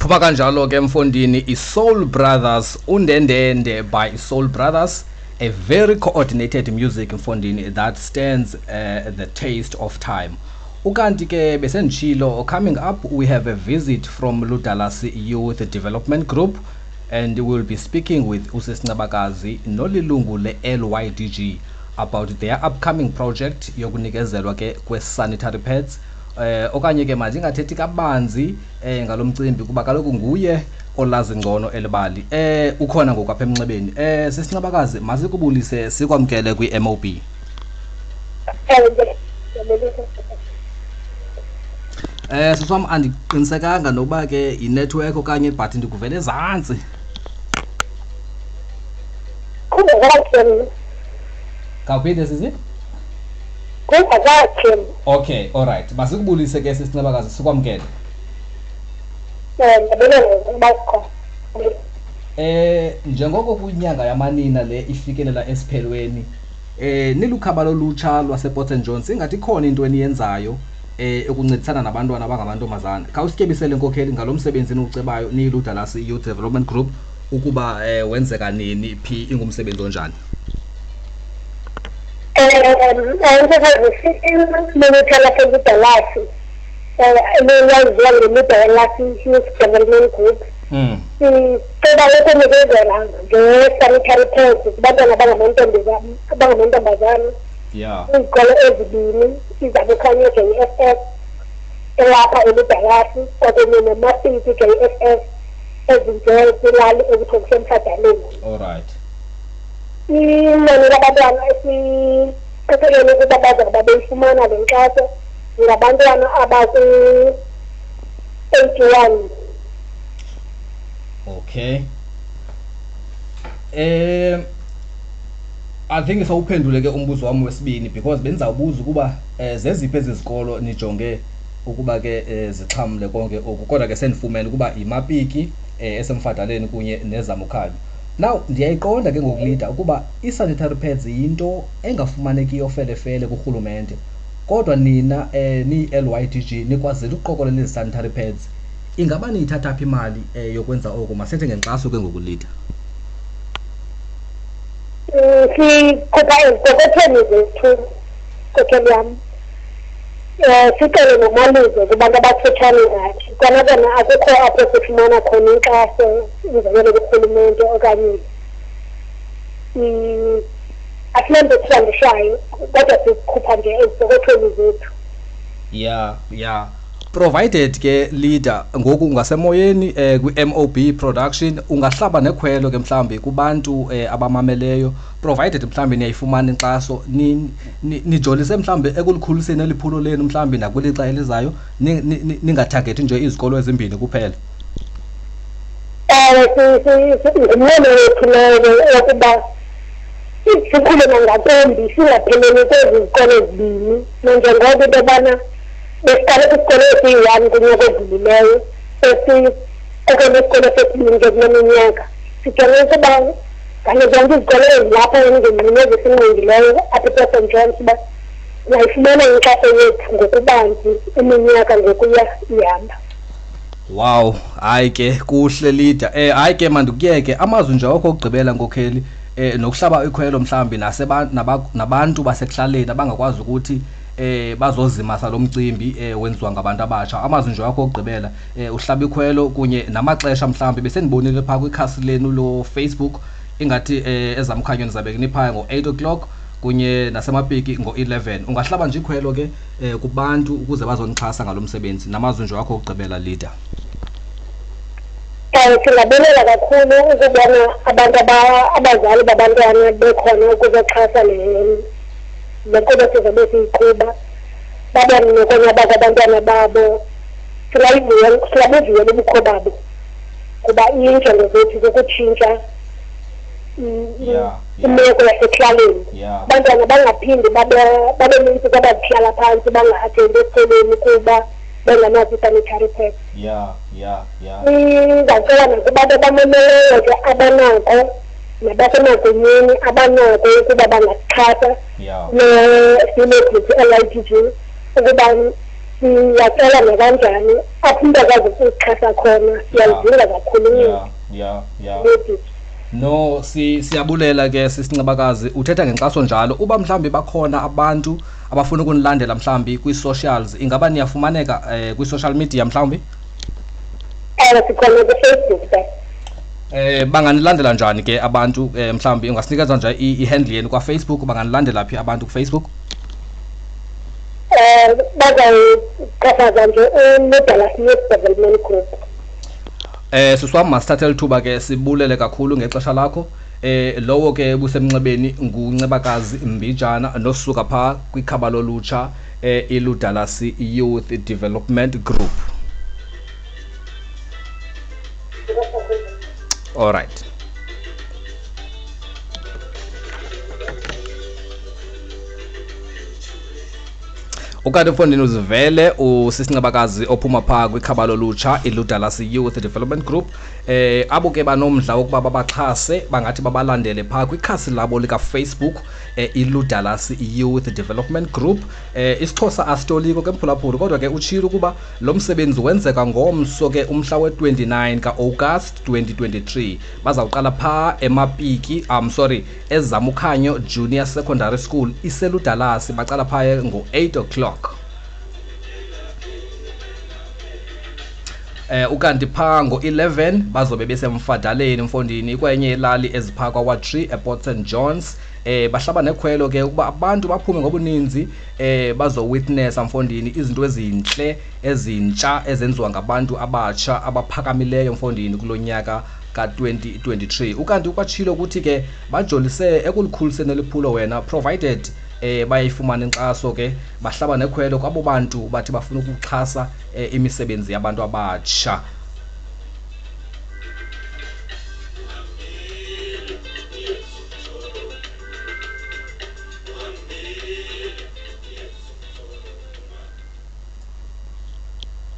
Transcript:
Iphuma kanjalo ke mfondini iSoul Brothers, Undendende by Soul Brothers, a very coordinated music mfondini that stands the taste of time. Ukanti ke besenditshilo, coming up we have a visit from Ludalasi Youth Development Group and we will be speaking with uSisincabakazi nolilungu le-LYDG about their upcoming project yokunikezelwa ke kwe-sanitary pads. Okanye ke mandingathethi kabanzi ngalo mcimbi kuba kaloku nguye olazi ngcono elibali. Ukhona ngoku apha emnxebeni. Sisincabakazi, masikubulise sikwamkele kwi-MOB. Sisi wam, andiqinisekanga nokuba ke yi-network okanye, but ndikuvele ezantsi. Kungakakhe. Khawuphinde, sisi. Kungakakhe. Okay, alright. Masikubulise ke, sisincabakazi, sikwamkele. Ndiyabulela ngokubakho. Njengoko kwinyanga yamanina le ifikelela esiphelweni, nilukhaba lolutsha lwasePort St Johns, ingathi ikhona into eniyenzayo ukuncedisana nabantwana abangamantombazana. Khawusityebisele, nkokheli, ngalo msebenzi niwucebayo niyiLudalasi Youth Development Group, ukuba wenzeka nini, phi, ingumsebenzi onjani. Lulutsha laseLudalasi elwaziwa ngeLudalasi Youth Development Group siceba ukunikezela nge-sanitary pads kubantwana abangamantombazana kwizikolo ezibini, iZabukhanyo JSS elapha eLudalasi kwakunye neMapiki JSS ezinze kwilali ekuthiwa kuseMfadaleni. Inani labantwana esiqikelele ukuba bazawuba beyifumana le nkxaso ngabantwana abaku-81. Okay. I think sowuphendule ke umbuzo wami wesibini, because bendizawubuza ukuba zeziphi ezi zikolo nijonge ukuba ke zixhamle konke oku, kodwa ke sendifumene ukuba yiMapiki eseMfadaleni kunye neZamukhanyo. Now ndiyayiqonda ke ngoku, leader, ukuba i-sanitary pads yinto engafumanekiyo felefele kurhulumente, kodwa nina niyi-LYDG nikwazile ukuqokelela ezi sanitary pads. Ingaba niyithatha phi imali yokwenza oku? Masithethe ngenkxaso ke ngoku, leader. Sikhupha ezipokothweni zethu, nkokheli yam. Sicele nomaluzo kubantu abakufutshane nathi. Kona kona akukho apho sifumana khona inkxaso, umzekelo kurhulumente okanye asinanto esifandiswayo, kodwa sikhupha nje ezipokothweni zethu. Yeah. Provided ke, leader, ngoku ungasemoyeni kwi-MOB Production, ungahlaba nekhwelo ke mhlawumbi kubantu abamameleyo, provided mhlawumbi niyayifumana inkxaso, nijolise mhlawumbi ekulikhuliseni eli phulo lenu mhlawumbi nakwilixa elizayo, ningathagethi nje izikolo ezimbini kuphela. Ewe, ngumnqweno wethu lowo wokuba sikhule nangakumbi, singapheleli kwezi zikolo zibini, nanjengoko into yobana besiqale kwisikolo esiyi-1 kunyaka odlulileyo, sesiqokelwe isikolo sesibini ke kule minyaka. Sijonge ukuba ngazo zonke izikolo ezilapha engingqini ezisingqongileyo apha ePort St Johns uba singayifumana inkxaso yethu ngokubanzi iminyaka ngokuya ihamba. Wow, hayi ke kuhle, leader. Hayi ke mandikuyeke, amazwi nje wakho okugqibela, nkokheli, nokuhlaba ikhwelo mhlawumbi nabantu basekuhlaleni abangakwazi ukuthi bazozimasa lo mcimbi wenziwa ngabantu abatsha. Amazwi nje wakho okugqibela, uhlaba ikhwelo kunye namaxesha mhlawumbi besendibonile phaa kwikhasi lenu lo Facebook, ingathi eZamkhanyo nizabe niphaya ngo-8 o'clock kunye naseMapiki ngo-11. Ungahlaba nje ikhwelo ke kubantu ukuze bazonixhasa ngalo msebenzi, namazwi nje wakho okugqibela, leader. Singabulela kakhulu ukubona abantu abazali babantwana bekhona ukuzoxhasa le nkqubo sizobe siyiqhuba, babone nokonwaba kwabantwana babo. Singabuvuyela ubukho babo kuba iinjongo zethu kukutshintsha imeko yasekuhlaleni. Abantwana bangaphindi babe nintsi kwabazihlala phantsi banga-attendi esikolweni kuba bengenazo ii-sanitary pads. Ndizawucela nakubantu abamameleyo ke abanako nabasemagunyeni abanako ukuba bangasixhasa sile group LYDG ukuba Siyacela nakanjani apho umntu akwazi ukuxhasa khona, siyalidinga kakhulu uncedo. Yeah, yeah, yeah. No, siyabulela ke sisincebakazi, uthetha ngenkxaso njalo. Uba mhlawumbi bakhona abantu abafuna ukunilandela mhlawumbi kwii-socials, ingaba niyafumaneka kwi-social media mhlawumbi? Ewe, sikhona kuFacebook ke. Banganilandela njani ke abantu, mhlawumbi ungasinikeza nje i-handle yenu kwaFacebook, banganilandela phi abantu kuFacebook? Bazawuchafaza nje uLudalasi Youth Development Group. Sisi wam, masithathe lithuba ke sibulele kakhulu ngexesha lakho. Lowo ke busemnxebeni nguNcebakazi Mbijana nosuka pha kwikhaba lolutsha iLudalasi Youth Development Group. All right. Ukanti mfondini uzivele usisincebakazi ophuma phaa kwikhaba lolutsha iLudalasi Youth Development Group. Abo ke banomdla wokuba babaxhase bangathi babalandele phaa kwikhasi labo likaFacebook, iLudalasi Youth Development Group. IsiXhosa asitoliko ke mphulaphuli, kodwa ke utshilo ukuba lo msebenzi wenzeka ngomso ke umhla we-29 ka-August 2023. Bazawuqala phaa eMapiki, I'm sorry, eZamukhanyo Junior Secondary School iseLudalasi, baqala phaa ngo-8 o'clock. Ukanti phaa ngo-11 bazobe besemfadaleni mfondini kwenye ilali eziphaa kwa-Ward 3 ePort St Johns. Bahlaba nekhwelo ke ukuba abantu baphume ngobuninzi bazowitnessa mfondini izinto ezintle ezintsha ezenziwa ngabantu abatsha abaphakamileyo mfondini kulo nyaka ka-2023. Ukanti ukwatshilo ukuthi ke bajolise ekulikhuliseni eliphulo wena, provided bayayifumana inkxaso ke. Bahlaba nekhwelo kwabo bantu bathi bafuna ukuxhasa imisebenzi yabantu abatsha.